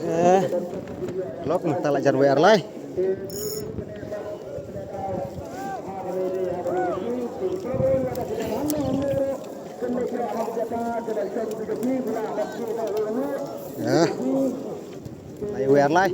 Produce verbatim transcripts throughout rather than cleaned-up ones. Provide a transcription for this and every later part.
Eh, lok mynta la jan wer lai. Ya. Ai wer lai.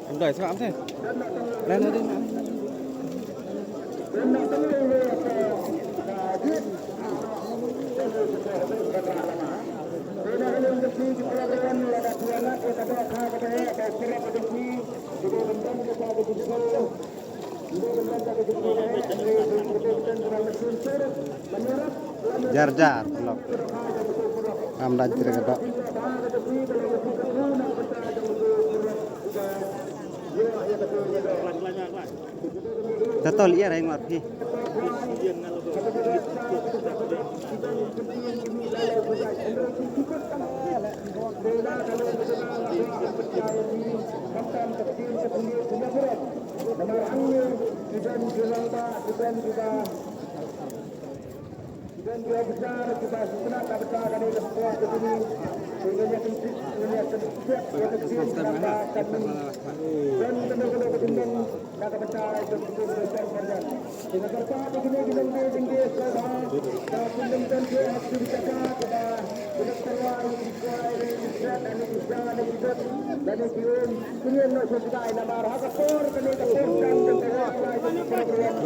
Em đòi sao em thế? Lên nó đi. Jar jar lok. Am da jere ka dok. Tato liya rai ngar phi.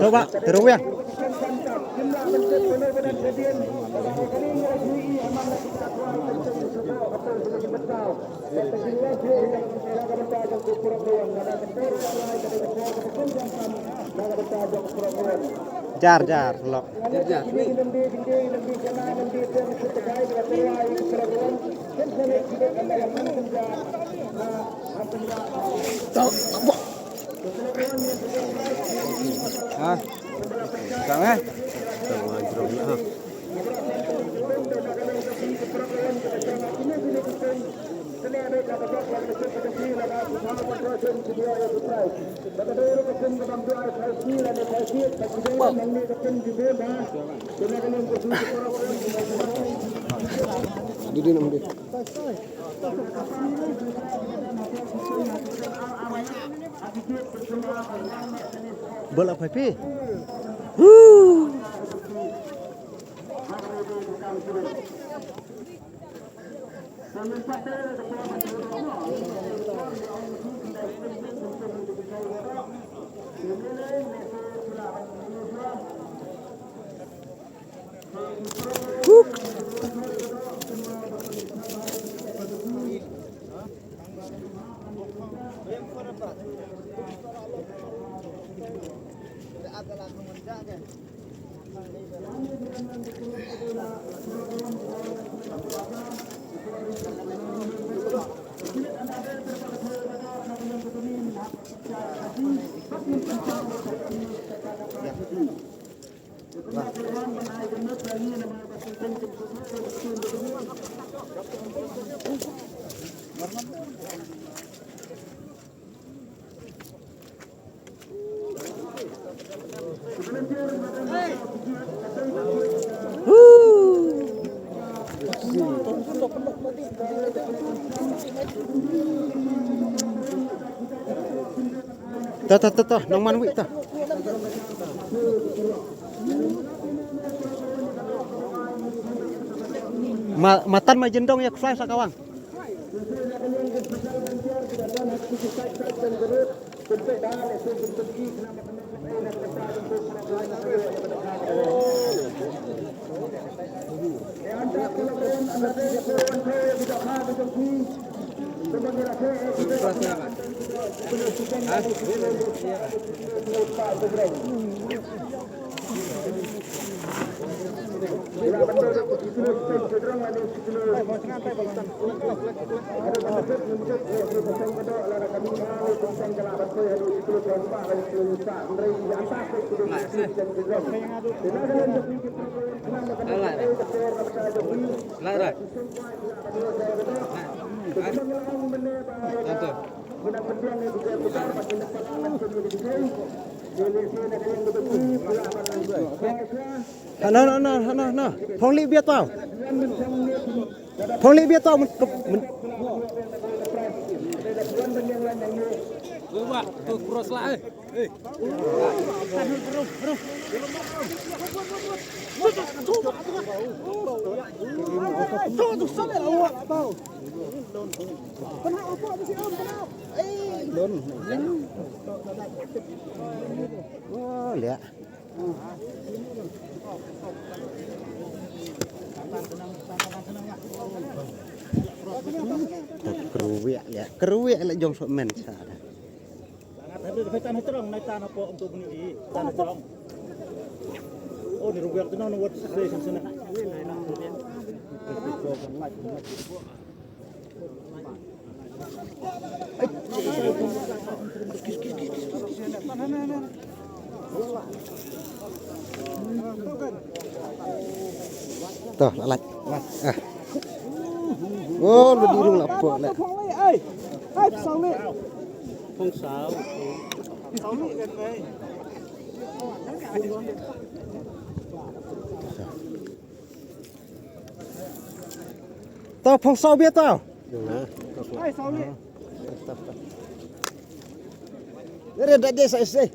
Coba, terus ya. Jar jar lok. Jar jar ni. Tok, tok. Ha. Tang eh. Tang eh, bro, ha. Didi nam di. Bola paipi. Woo. To, to, to, to, nongman wih to. Ma, matan ma jendong ya ksai sa kawang. Ha, no, no, no, no, no, no. Phong lih bia tau. Phong lih bia tau. Mun, mun. Oh, liah. Kruwiak, liah. Kruwiak, liah, jong sok men sa. To, la lait. Ah. Oh, lu di rung la pok la. Ai, ai, saw leh. Phong saw. Saw leh kan, ai. To phong saw bia to. Ai, saw leh. Re da de sa ise.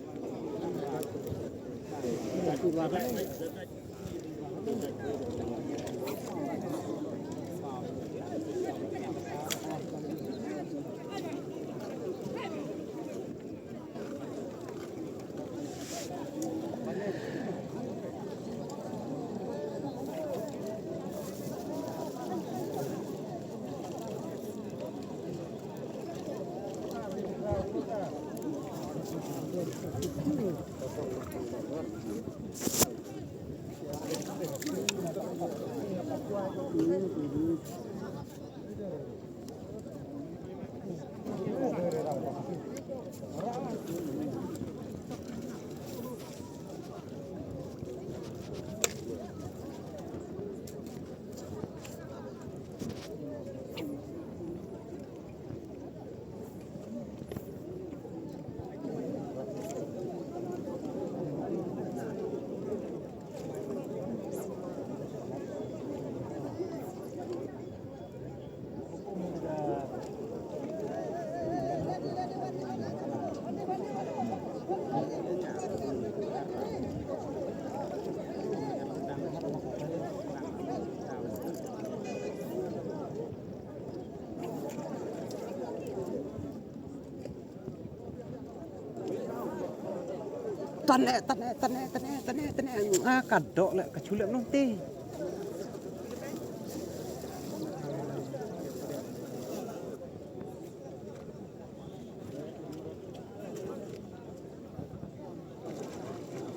Tane, tane, tane, tane, tane, tane. Ah, ka dok leh, ka chulep nong te.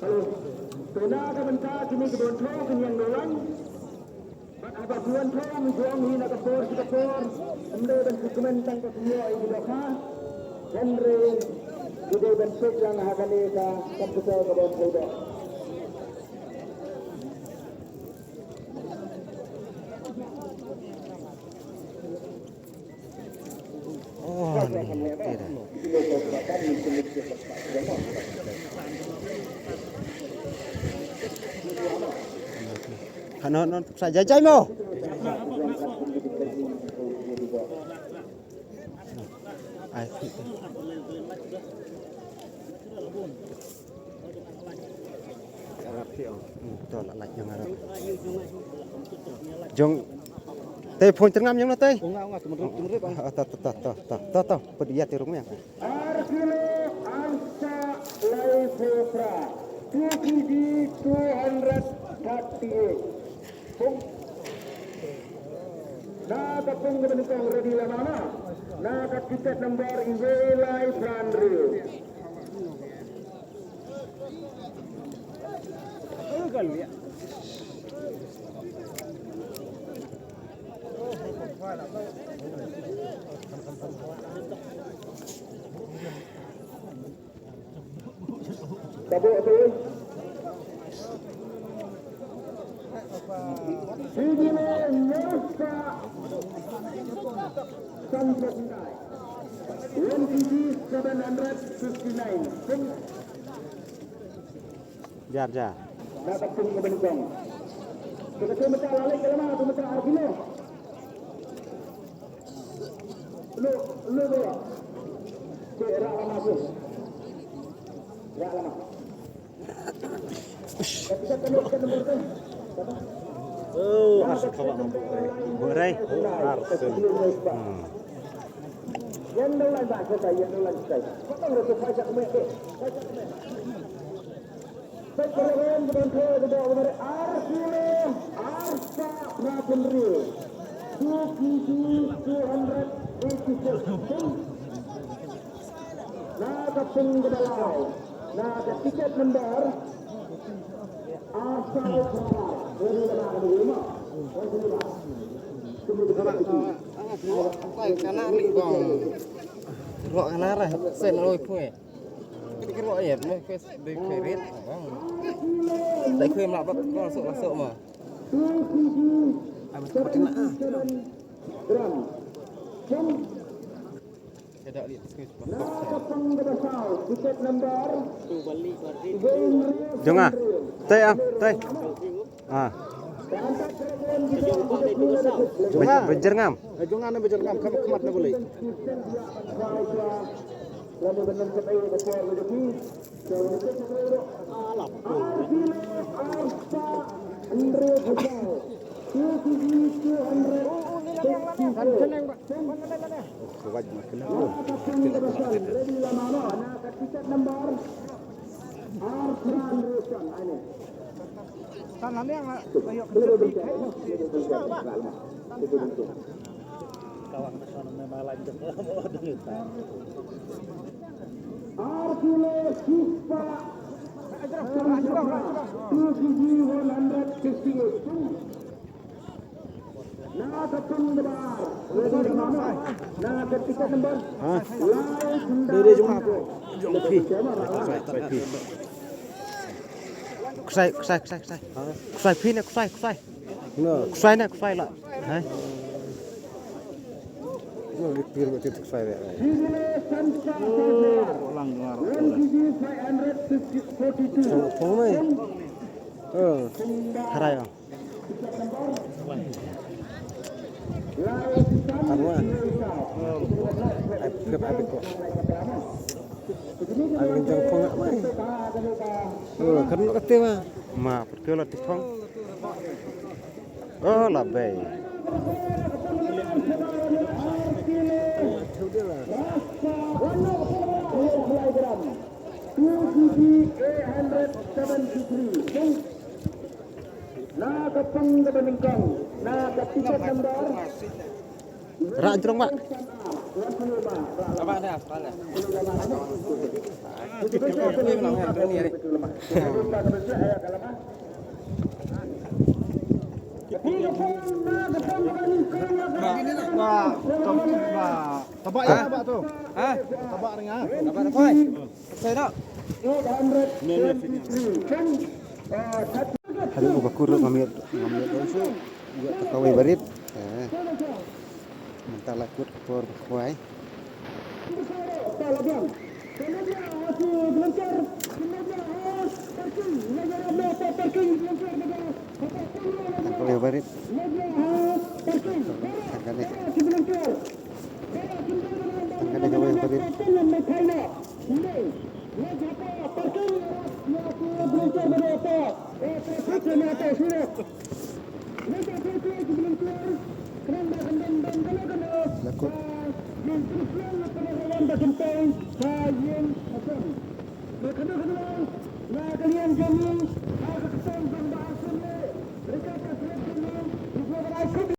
Hello. Te na ka bynta kine ki don tho ki niang dolang. Bad haba ki wan tho ngi jong ngi na ka por sha ka por. Ym dei ban shu kmen tang ka shnong ïa ki dohkha. Hynrei ki dei ban suk lang ha kane ka capital ka don tho doh. Oh, ni, tira. Hano, no, sa jai jai mo. Ai, jong te phone tengam jong na te. Unga unga temen rup temen rup. To to to to to to to pediat rung yang. Ar kilo angsa lai pepra two K G two hundred thirty-eight. Na ka pung ka bani kong ready la mama. Na ka ticket number iwe lai pran riu. Tabuk tu. Sijil nyusa. San plasnai. One K G seven hundred fifty-nine. Jar, jar. Na ka pung ka bengkong. Kita tu mata lalik ke lama tu mata argino. Lu, lu bawa. Cek rak lama tu. Rak lama. Oh, arsen kawak. Berai. Arsen. Hmm. Yang dah lanjut kita, yang dah lanjut kita. Kau tahu tu pajak mereka. Pajak mereka. Pajak mereka. Ar kilo, ar sa, pra penri. Two K G, two hundred eighty-six. Na ka pung ka ba lai. Na ka tiket number. Ar saw phra. Ready na ka lima. Kana ri bang. Ro kana ra sen oi pue. Kiti ki ro ye mo ke de ke rit. Dai kue mla bak ko so so ma. Ai mo ko tina ah. Gram. Pung. Tiket number. Jong nga. Tai ah, tai. Ah. Bajir ngam. Jong nga ne bajir ngam, khmat khmat na buli. Ar kilo shispah. Two K G one hundred fifty-eight. Na ka pung ka bar. Na ka tiket number. Ha? Dei dei jong nga. Jong phi. Ksai, ksai, ksai, ksai. Ksai phi ne, ksai, ksai. Ksai ne, ksai la. Hai. Lang ngar. Harai ah. Arwa. Ai, pep ai biko. Ai, min jang pung mai. Oh, kan lo kete ma. Ma, put ke lo ti pung. Oh, la bei. Two K G eight hundred seventy-three. Na ka pung ka ba nyngkong, na ka tiket number. Rak jrong, Mak. Abang dah, abang dah. Wah, tabak ya, tabak tu. Ha? Tabak ringa. Tabak dah, boy. Saya dah. Hadu ko bakur ngam ïoh, ngam ïoh don shuh. Ïoh ta kawei barit. Eh. Mynta la kut ka por ba khwai. Ta kawei barit. Ta kane. Ta kane kawei barit. Lakut.